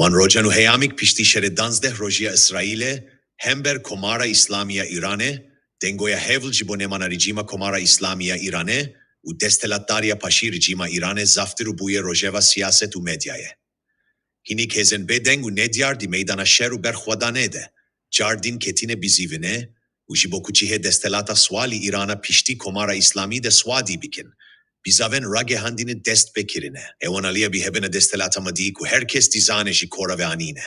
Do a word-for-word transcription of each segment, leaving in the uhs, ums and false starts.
An rojan û heyamîk piştî şerê danzdeh rojî ya Îsraîlê hember Komara Îslamî ya Îranê, dengoya hevl ji bo nêmana rejîma Komara Îslamî ya Îranê û desthilatdariya paşî rejîma Îranê zaftir û bûye rojeva siyaset û medyayê. Hînîk hêzên bêdeng û nediyar di meydana şer û berxwedanê de cardîn ketîne bizîvine û ji bo ku cihê desthilata Swalî Îrana piştî Komara Îslamî de Swadî bikin, bizavên ragihandinê dest pê kirine. Ewan aliya bihevbena desthilata medî ku her kes dizane ji kora ve anîne.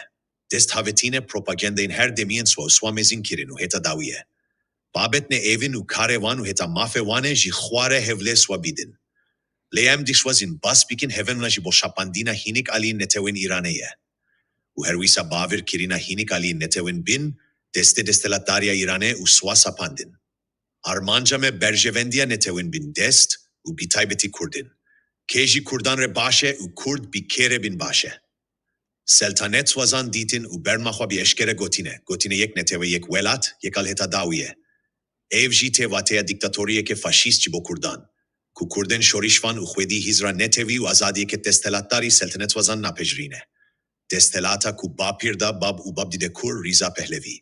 Dest havêtîne propagandeyên her demiyên swa û swa mezin kirin û heta dawiyê. Babetne evin û karê wan û heta mafê wan e jî xware hevlê swa bidin. Lê em dişwazin bas bikin hevemna ji bo şapandina hînîk aliyên netewên Îranê ye. Û her wisa bavir kirina hînîk aliyên netewên bin destê desthilatdariya Îranê û swa sapandin. Armanca me berjevendiya netewên bin dest û bi taybetî Kurdin. Kê ji Kurdan re baş e û Kurd bi kê re bin baş e. Seltanet swazan dîtin û berma xwe bi eşkere gotine. Gotine yek netewe, yek welat, yek al heta dawiyê. Ev jî tê wateya dîktatoriyeke faşîst ji bo Kurdan. Ku Kurdên şorîşvan û xwedî hîzra netewî û azadiyeke desthilatdarî seltenetwazan napejirîne. Desthilata ku bapîr da bab û bab dide kur Rîza Pehlevî.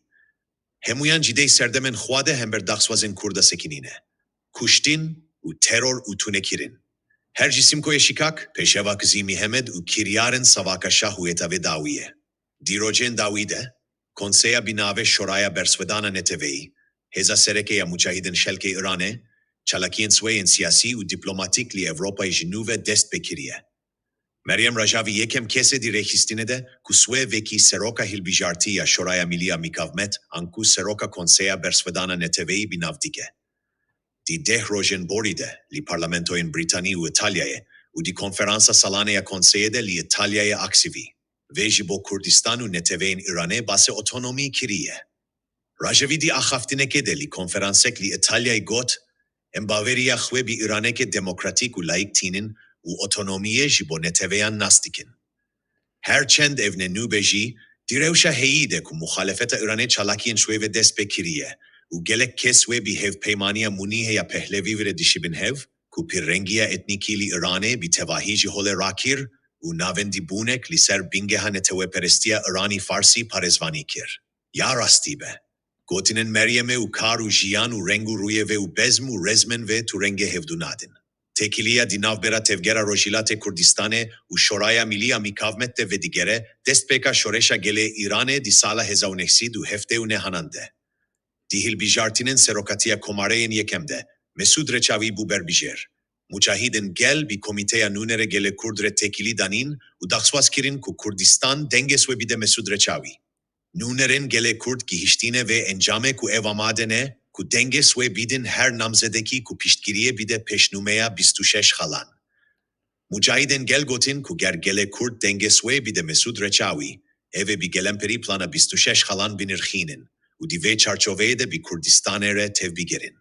Hemûyan ji dey serdemên xwe de hember daxwazên Kurda sekinîne. Kuştin û teror û tunekirin. Her ji Simkoyê Şikak, Pêşeva Kizî Mihemed û kiryarên Savaka Şah û heta vê dawiyê. Di rojên dawî de, konseya bi navê Şoraya Berxwedana Neteweyî, hêza sereke ya Mucahidên Xelkê Îranê, çalakiyên swê yên siyasî û dîplomatîk li Ewropayê ji nû ve dest pê kiriye. Meryem Rejavî yekem kesê di rêxistinê de ku swê vekî seroka hilbijartî ya Şoraya Milî ya Mikavmet, anku seroka Konseya Berxwedana Neteweyî bi nav dike. Di deh rojên borî de li parlamentoyên Brîtanî û Îtalyayê û di konferansa salane ya konseyê de li Îtalyayê aksivî. Vê ji bo Kurdistan û neteweyên Îranê basê otonomî kiriye. Rajevî di axaftinekê de li konferansek li Îtalyayê got, em baweriya xwe bi Îraneke demokratîk û layîk tînin û otonomiyê ji bo neteweyan nas dikin. Her çend ev ne nû be jî, di rewşa heyî de ku muxalefeta Îranê çalakiyên şwê ve dest pê kiriye û gelek kes wê bi hevpeymaniya Munîhê ya Pehlevî ve re dişibin hev, ku pîrrengiya etnîkî li Îranê bi tevahî ji holê rakir û navendîbûnek li ser bingeha neteweperestiya Îranî Farsî parêzvanî kir. Ya rastî be. Gotinên Meryemê û kar û jiyan û reng û rûyê vê û bezm û rezmên vê tu rengê hevdu nadin. Têkiliya di navbera Tevgera Rojhilatê Kurdistanê û Şoraya Milî ya Mikavmet de vedigere destpêka şoreşa gelê Îranê di sala hezar û neh sed û heftê û nehanan de. Di hilbijartinên serokatiya Komareyên Yekem de Mesûd Reçawî bû berbijêr. Mucahidên Gel bi Komîteya Nûnerê Gelê Kurd re têkilî danîn û daxwaz kirin ku Kurdistan dengê swê bide Mesûd Reçawî. Nûnerên Gelê Kurd gihiştîne vê encamê ku ev amade ne ku dengê swê bidin her namzedekî ku piştgiriyê bide pêşnûmeya bîst û şeş xalan. Mucahidên Gel gotin ku ger Gelê Kurd dengê swê bide Mesûd Reçawî, ev ê bi gelemperî plana bîst û şeş xalan binirxînin û di vê çarçoveyê de bi Kurdistanê re tevbigerin.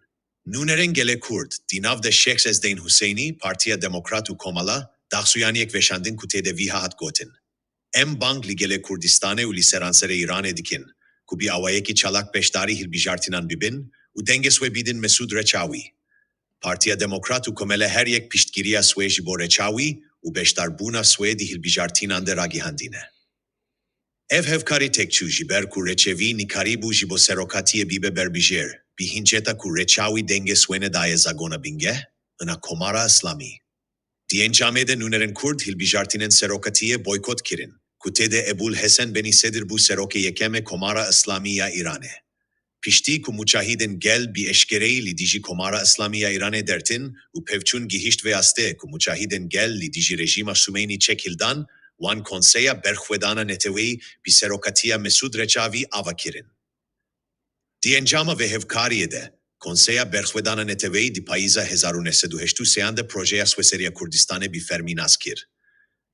Nûnerên Gelê Kurd, di nav de Şêx Ezdeyn Huseynî, Partiya Demokrat û Komala, daxuyaniyek veşandin ku tê de vîha hat gotin. Em bang li gelê Kurdistanê û li seranserê Îranê dikin ku bi awayekî çalak beşdarî hilbijartinan bibin û dengê swê bidin Mesûd Reçawî. Partiya Demokrat û Komele her yek piştgiriya swê ji bo Reçawî û beşdarbûna swê di hilbijartinan de ragihandine. Ev hevkarî têkçû ji ber ku Reçevî nikarîbû ji bo serokatiyê bibe berbijêr, bi hinceta ku Reçawî dengê swê nedaye zagona bingeh, ina Komara Îslamî. Di encamê de nûnerên Kurd hilbijartinên serokatiyê boykot kirin, ku tê de Ebûl Hesen Benî Sedir bû serokê yekem ê Komara Îslamî ya Îranê. Piştî ku Mucahidên Gel bi eşkereyî li dijî Komara Îslamî ya Îranê dertin û pevçûn gihişt vê astê ku Mucahidên Gel li dijî rejîma Sûmeynî çek hildan, wan Konseya Berxwedana Neteweyî bi serokatiya Mesûd Reçavî ava kirin. Di encama vê hevkariyê de, Konseya Berxwedana Neteweyî di payîza hezar û neh sed û heştê û sêyan de projeya Xweseriya Kurdistanê bi fermî nas kir.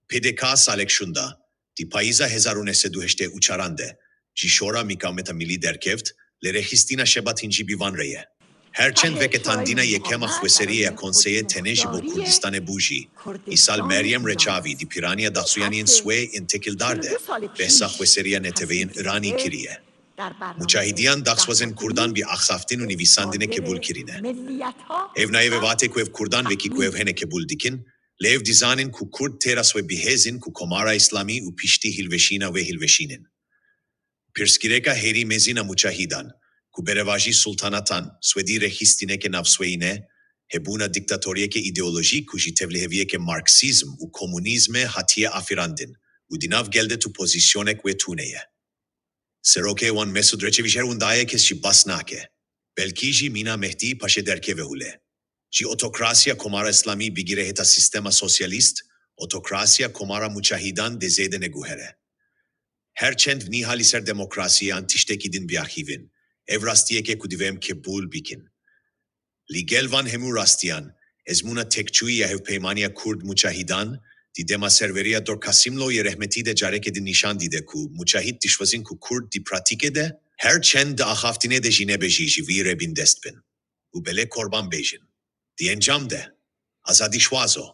P D K salek şûnda, di payîza hezar û neh sed û heştê û çaran de, ji Şora Mîkawmeta Milî derkeft, lê rêxistina Şebat Hincî bi van re ye. Her çend veketandina yekem a xweseriya ya Konseyê tenê ji bo Kurdistanê bû jî, îsal Meryem Reçavî di pîraniya daxuyaniyên swê yên têkildar de behsa xweseriya neteweyên Îranî kiriye. Mucahidiyan daxwazên Kurdan bi axaftin û nivîsandinê qebûl kirîne. Ev nayê vevatê ku ev Kurdan wekî ku ev hene qebûl dikin, Lê ev dizanin ku Kurd têra swê bihêzin ku Komara Îslamî û piştî hilweşîna wê hilweşînin. Pirsgirêka herî mezin a muçahîdan, ku berevajî sultanatan swêdî rêxistineke navsweyî ne, hebûna dîktatoriyeke îdeolojîk ku ji tevliheviyeke Marksîzm û komunîzmê hatiye afirandin û di nav gel de tu pozîsyonek wê tune ye. Serokê wan Mesûd Reçevî ji her winda ye kes jî behs nake. Belkî jî mîna Mehdî paşê derkeve hûlê. Ji otokrasiya Komara Îslamî bigire heta sîstema sosyalîst, otokrasiya Komara Muçahîdan dê zêde neguhere. Her çend niha li ser demokrasiyan tiştekî din biaxivin, ev rastiyeke ku divê em qebûl bikin. Li gel van hemû rastiyan, ezmûna têkçûyî ya Hevpeymaniya Kurd Muçahîdan, di dema serweriya Doktor Kasimlo yê rehmetî de careke din nîşan dide ku muçahîd dişwazin ku Kurd di pratîkê de, her çend di axaftinê de jî nebe jî ji vî re bindest bin û belê korban bêjin. Di encam de, azadî şwazo.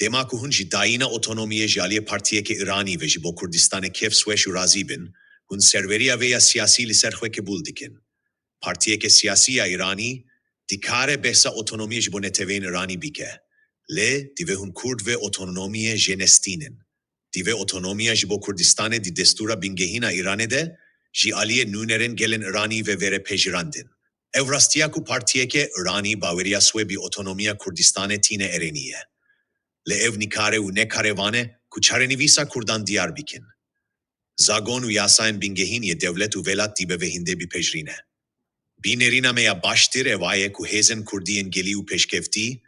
Dema ku hûn ji dayîna otonomiyê ji aliyê partiyeke Îranî ve ji bo Kurdistanê kêf sweş û razî bin, hûn serweriya vê ya siyasî li ser xwe qebûl dikin. Partiyeke siyasî ya Îranî dikare behsa otonomiyê ji bo neteweyên Îranî bike. Lê divê hûn Kurd vê otonomiyê jê nestînin. Divê otonomiya ji bo Kurdistanê di destûra bingehîn a Îranê de ji aliyê nûnerên gelên Îranî ve vere pejirandin. Ev rastiya ku partiyeke Îranî baweriya swê bi otonomiya Kurdistanê tîne erênî ye. Lê ev nikare û nekare vane ku çarenivîsa Kurdan diyar bikin. Zagon û yasayên bingehîn yê dewlet û welat dibe vê hîndê bipejirîne. Bînerîna me ya baştir ev a ye ku hêzên Kurdî yên gelî û pêşkeftî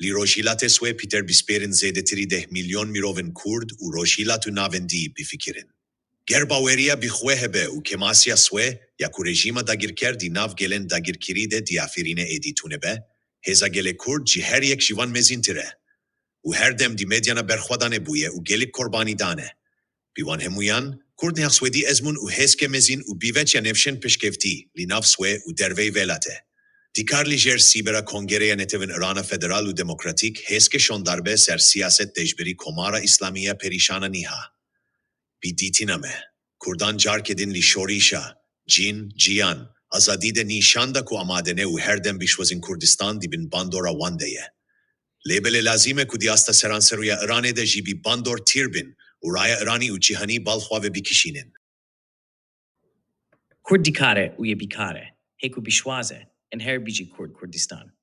li Rojhilatê Swê pîter bispêrin zêdetirî deh milyon mirovên Kurd û Rojhilat û Navendî bifikirin. Ger baweriya bi xwe hebe û kêmasiya swê ya ku rejîma dagirker di nav gelên dagirkirî de diafirîne êdî tune be, hêza gelê Kurd ji her yek ji van mezîntir e û her dem di medyana berxwedanê bûye û gelî korbanî dane. Bi wan hemûyan, Kurd neha Swêdî ezmûn û hêzke mezin û bîveç ya nefşên pêşkeftî li nav Swê û derveyî welat e. Dikar li jêr sîbera Kongereya Netewên Îrana Federal û Demokratîk hêzke şondar be ser siyaset de ji berî Komara Îslamî ya perîşana niha. Bi dîtina me, Kurdan carke din li şorîşa, cin, ciyan, azadî de nîşan da ku amade ne û her dem bişwazin Kurdistan di bin bandora wan de ye. Lê belê lazîm e ku di asta seranserû ya Îranê de jî bi bandor tîr bin û raya Îranî û cîhanî bal xwe ve bikişînin. Kurd dikare û yê bikare, hê ku bişwaze, in her bijî Kurd Kurdistan.